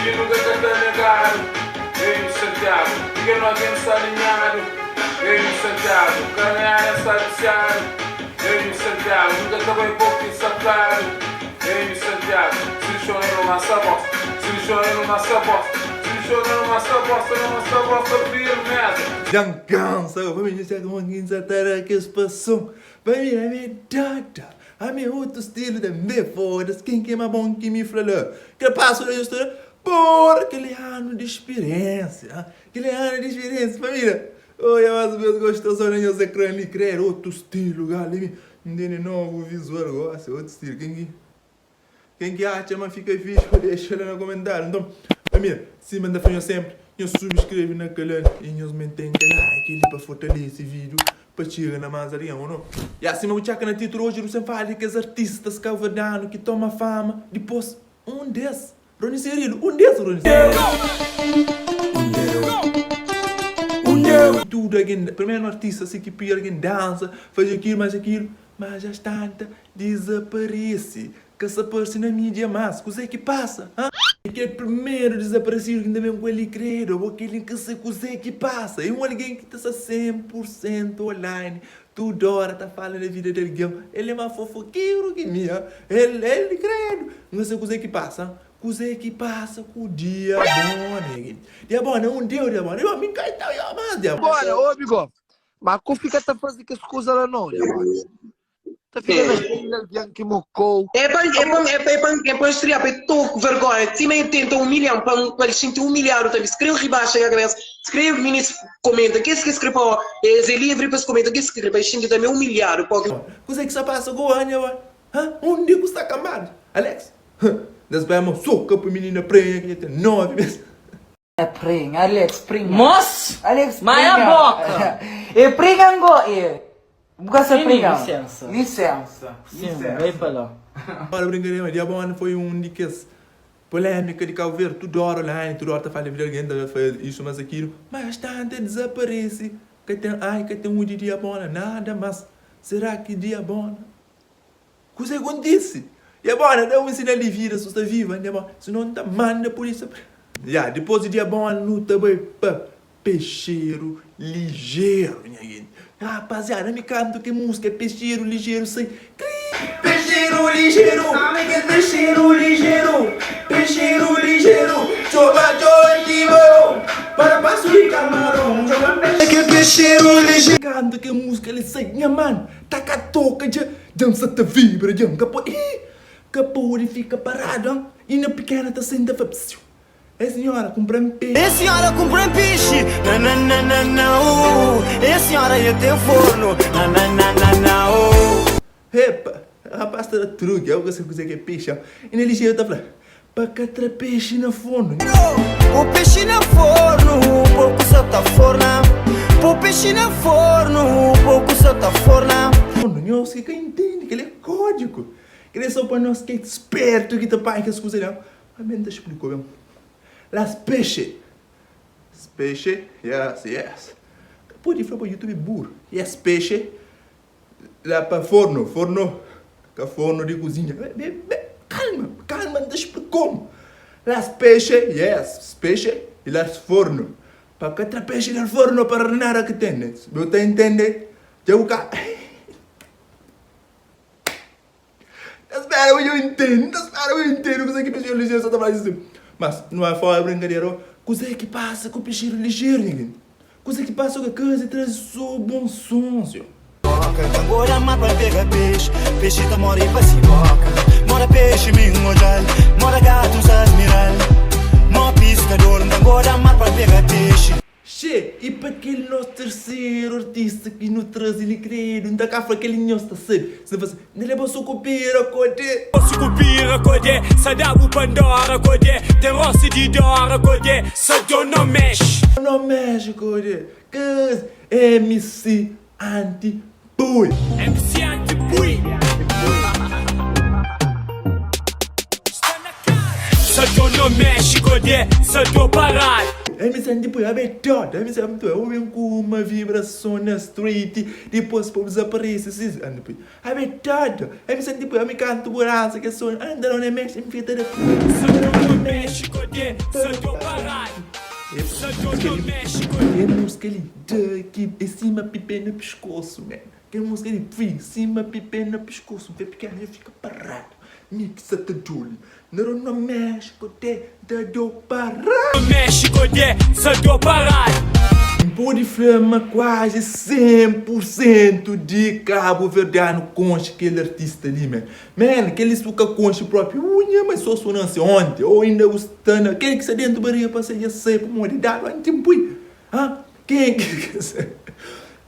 Ki nunka ka ta negadu Ei mi Santiagu Ki kel no algen sta alinhadu Ei mi Santiagu Karanhada sta visiadu Ei mi Santiagu Nunka ta bai po ki sta fladu Ei mi Santiagu Si nu txona nu masa bosta Si nu txona nu masa bosta Si nu txona nu masa bosta Nu masa bosta firmeza. Dja N kansa pa mi dja N sa ta da kes pason Pa mi ami é dada Ami é otu stilu tanbe Foda-se ken ki é ma bon ki mi fla la Kel pasu la dja sta la Porra kel é anu di spiriensia Kel é anu di spiriensia Família Oia mas bes gostosão na nhos ekran li Credo otu stilu gal li mi N tene novu visual gosi otu stilu Ken ki Ken ki atxa ma fika fixi pa dexa la na komentariu. Nton, família, sima N ta fla nhos senpri, nhos subskreve na kanal i nhos mantén kel like li pa fortalese vídiu pa txiga na más algen, ô no? Ya, sima bu txeka na títulu, oji nu sen fala di kes artistas kauverdianu ki toma fama dipôs un des, Rony Cirilo, un des, Rony Cirilo. Tudu algen, primeru artista si ki pidi algen dansa, faze kilu, mas akilu, mas dja stanta Dizaparese, ka sa parse na mídia más. Kuzê ki pasa? Hã? É kel primeru dizaparesidu ki N ta ben ku el li, kredu, abo kel-li N ka sa kuzê ki pasa. É un algen ki ta sta 100 pur sentu online, tudu óra ta fala na vida di algen. El é más fofokeru ki mi, hã? El, el, kredu, N ka sa kuzê ki pasa, hã? Kuzê ki pasa ku Diabona, nha Diabona, un deu, Diabona, Diabona, mi N ka ta oiba más Diabona. Diabona, obi go, ma ku fika ta faze kes kuza la no, Diabona. Ta fika na xeia algen ki mokou. É pa, é pa, é pa, é pa, é pa estriar, pa el tô ku vergonha. Sima el tenta umilha-m, pa, pa el xinti umilhadu tanbe. Si kre el ribaxa nha kabesa, si kre minis komenta kes ki es kre pa es é livri pa es komenta kes ki kre, pa el xinti tanbe umilhadu. Pa. Kuzê ki sta pasa ku Ania ba? Ha? Undi ku sta kambadu? Alex? Ha! Nhas bai ma soka pa minina prenha ki dja ten 9 mes. Prenha, Alex, prenha. Mos! Alex, Má é prenha. boka! E prenha ngo, e. Bu ka sa Sim, prenha. lisensa. Lisensa. Sim, bai pa la. Ora brincadeira ma Diabona foi um di kes polémica di Cabo Verde, tudo hora online, tudo hora ta fala di vida alguém, ta fala isso mas aquilo, mas tanta desaparece, ka ten ai, ka ten um di Diabona, nada mas, será ki Diabona Kuzê kontise? Diabona da un sinal di vida su sta viva Diabona si no N ta manda pulísia pa Ya dipôs di Diabona nu ta bai pa Pexeru Lijeru nha genti Rapaziada mi kantu ke múzika Pexeru Lijeru sai kri Pexeru Lijeru Kel pexeru lijeru Pexeru lijeru Txoma txoma tibaron Para pasu di kamaron Txoma Kel pexeru lijeru Kantu ke múzika li sai nha manu Ta ka toka dja Dja N sa ta vibra dja N ka pode Ih! Ka pode fika paradu an Inda pikena ta senta fla Psiu! Ei sinhora kunpra-m pexi Ei sinhora kunpra-m pexi Nananana oh Ei sinhora eu ten fornu Nananana oh Epa! Rapaz ta da truki Abo ka sabe kuzê ki é pexi an Inda lijeru ta fla Pa ka tra pexi na fornu. Po pexi na fornu, po kusa ta forna. Po pexi na fornu, po kusa ta forna. Fornu, nhos ki ka intende, kel-li é kódigu. Kel-li é sô pa nos ki é spertu ki ta panha kes kuza li. Má ben ta xplikau ben. Las pexe. Pexe, yes, yes. Ka pode fla pa YouTube buru. Yes, pexe. La pa forno, forno, ka forno di kuzinha. Be, be, kalma, kalma, N ta xplikau. Las pexe, yes, pexe e las forno. Pa ka tra pexe del forno para nada ki ten. Bu ta intende? Dja bu ka. Ta spera pa dja intende, ta spera pa dja intende kuzê ki pexeru lijeru sa ta fla si. Mas, nu bai fora brinkadera, kuzê ki pasa ku pexeru lijeru, nha genti? Kuzê ki pasa ku kes ki traze so bons sons, yo? Boka ta ngoda mar pa pega pexi Pexi ta more pa si boka Mora pexi mi N odjal Mora gatu N sa admiral Mo piskador N ta ngoda mar pa pega pexi Xê, i pa kel nos terseru artista ki nu traze li kredu, N ta ka fla kel nhos ta sabe, si N fla si, N ta leba sukupira kodê. Sukupira kodê, sa da-bu Pandora kodê, ten rosi di Dora kodê, sa do no mexe. No mexe kodê, cuz MC Anti Pui. MC Anti Pui. Sta na casa. Sa do no mexe kodê, sa do paradu. MC Antipui, abe dodu, MC Antipui, bu ben ku uma vibrason na street, dipôs pa bu dizaparese, si, Antipui, abe dodu, MC Antipui, ami kantu bu dansa kes son, anda la na mexe, N fika ta da. Kel múzika li da ki é sima pipe na piskosu, man. Kel múzika li, fi, sima pipe na piskosu, N fla pikena, dja fika paradu, mi ki sa ta doli. Nero no México te da do pará. México te sa do pará. N pode fla ma kuazi 100 pur sentu di kabuverdianu konxe kel artista li man. Man, kel li si bu ka konxe propi, ui nha mai so su nase onti ou inda bu sta na kel ki sta dentu bariga pa sai dja sai pamodi dadu anti N pui. Ha? Ken ki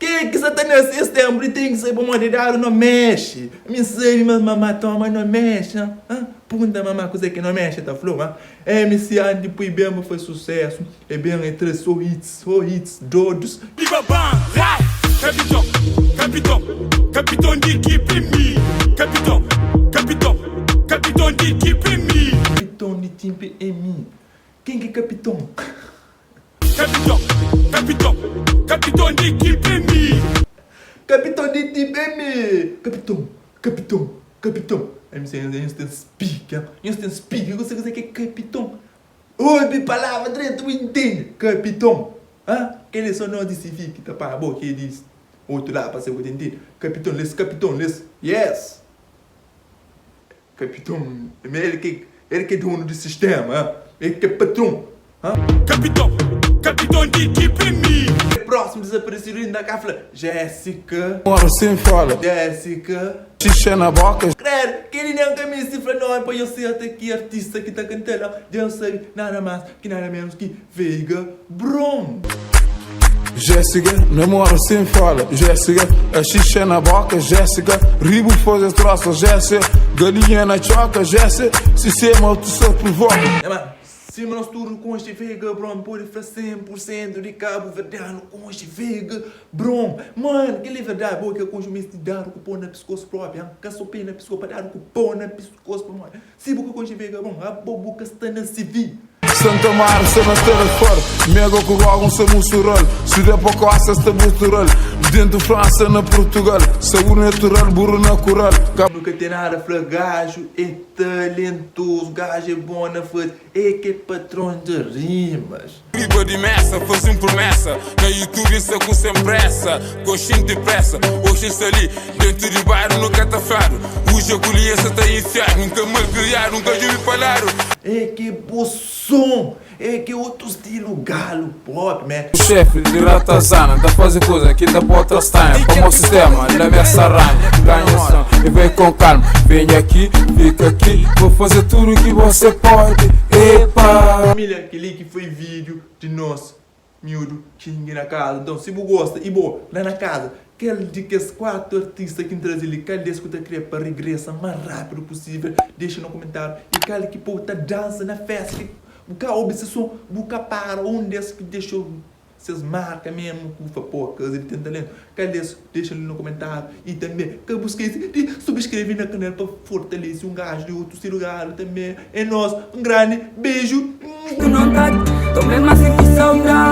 Ken ki sa ta nase es tenpu li ten ki sabe pamodi dadu no mexe. Mi N sabe ma mama toma no mexe. Ha? Punta mama kuze ki no mexe ta fla-u. Ha? MC Andy pui ben pa fai susesu. E ben e traze so hits, so hits dodus. Riba ban rai Kapiton, kapiton, kapiton di ekipa é mi Kapiton, kapiton, kapiton di ekipa é mi. Kapiton di timpe é mi. Ken ki é kapiton? Kapiton, kapiton, kapiton di ekipa é mi. Kapiton di ekipa é mi. Kapiton, kapiton, kapiton. MC, nhos ten spika, nhos ten spika. Kuzê kuzê ki é kapiton? Obi palavra dretu bu intende. Kapiton, ha? Kel é só nos di CV ki ta paga bo ki é di otu ladu pa se bu ta intende. Kapiton, les kapiton, les yes. Kapiton, el ki el ki é donu di sistema, ha? El ki é patron, ha? Kapiton, kapiton di ekipa é mi. Próximo desaparecido inda ka fla Jessica. Mora sem fala. Jessica. Xixa na boka. Credo, keli nem ka mesti fla nome pa nhos serta ki artista ki ta kanta la, Deus sabe nada mas ki nada menos ki Veiga Brom. Jéssica, namora sem fala, Jéssica, a xixa na boca, Jéssica, ribo fazer troça, Jéssica, galinha na tchoca, Jéssica, se ser mau tu só provoca. Ya man, sima nos tudu konxe Veiga Brom pode fla 100 por sentu di kabuverdianu konxe Veiga Brom. Man, kel-li é verdadi, bo ki ka konxe bu meste dadu ku pó na piskosu propi, han, ka so pé na piskosu, pa dadu ku pó na piskosu pamodi Si bu ka konxe Veiga Brom, abo bu ka sta na CV. Santa Mara sta na telefone Mega ku Goga un sta mustural Si da pa kosta sta butural Dentu França na Portugal Saúde natural, burro na kural Ka. Nu ka ten nada fla gaju é talentoso gaju é bom na faze é ke patron de rimas. Riba di mesa, faze un promesa Na youtube N sta ku sem pressa Goxin di pressa, oxi N sta li Dentu di bairro nu ka ta fladu Uja ku lia sa ta infiadu N ka malkriadu, N ka djobe pa ladu. É ke bo som é ke otu stilo galo pop man. Xefi di ratazana ta faze kuza ki ta bota stanha Pamo sistema na mesa ranha Ganha son e vem com calma Vem aqui, fica aqui Vou fazer tudo que você pode Epa! Família, kel-li ki foi vídeo di nos miúdu King na casa. Então, si bu gosta e bo la na casa, kel di kes 4 artista ki N traze li, kal des ku ta kre pa regresa más rápido possível, dexa na komentário. E kal ki pou ta dansa na festa ki bu ka obi se som, bu ka para, un des ki dexou ses marka mesmo ku fla pô kes li ten talento, kal des dexa li na komentário. E tanbe ka bu skese di subscreve na kanal pa fortalece un gajo di otu silugaru tanbe. É nos, un grandi beiju. Tu não tá, tô mesmo assim com saudade.